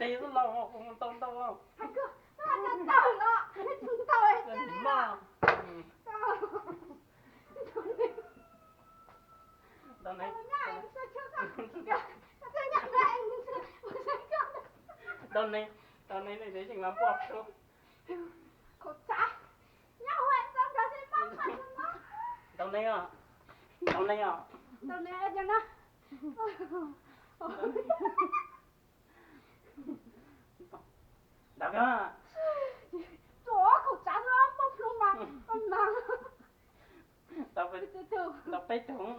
Tes xwb los ntau ntau. Tawg los tawg los, tsis ntau li no. Tau ne, tau ne, tau ne, nej tseem mas npua plhu. Khaum txav, nyob hauv tau nrog nej pab pab no. Tau ne os, tau ne os. Tau ne os, cov no. Ntawd koj. Tsuav khaum txav no npua plhu mas, mas. Tau peb tug.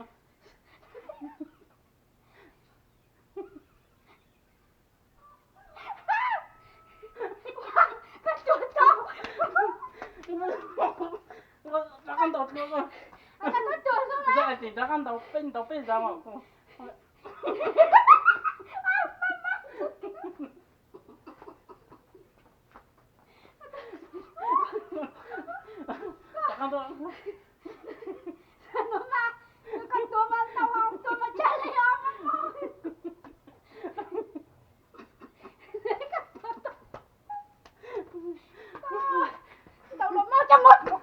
Koj tuag tau. Rov qab ntaus dua. Koj tuag tau lawm. Rov qab ntaus peb, ntaus peb zaug mas. Rov qab ntaus. Koj tuag mas ntaus, tuag mas tsa li os. Ntaus los mog, coj mog.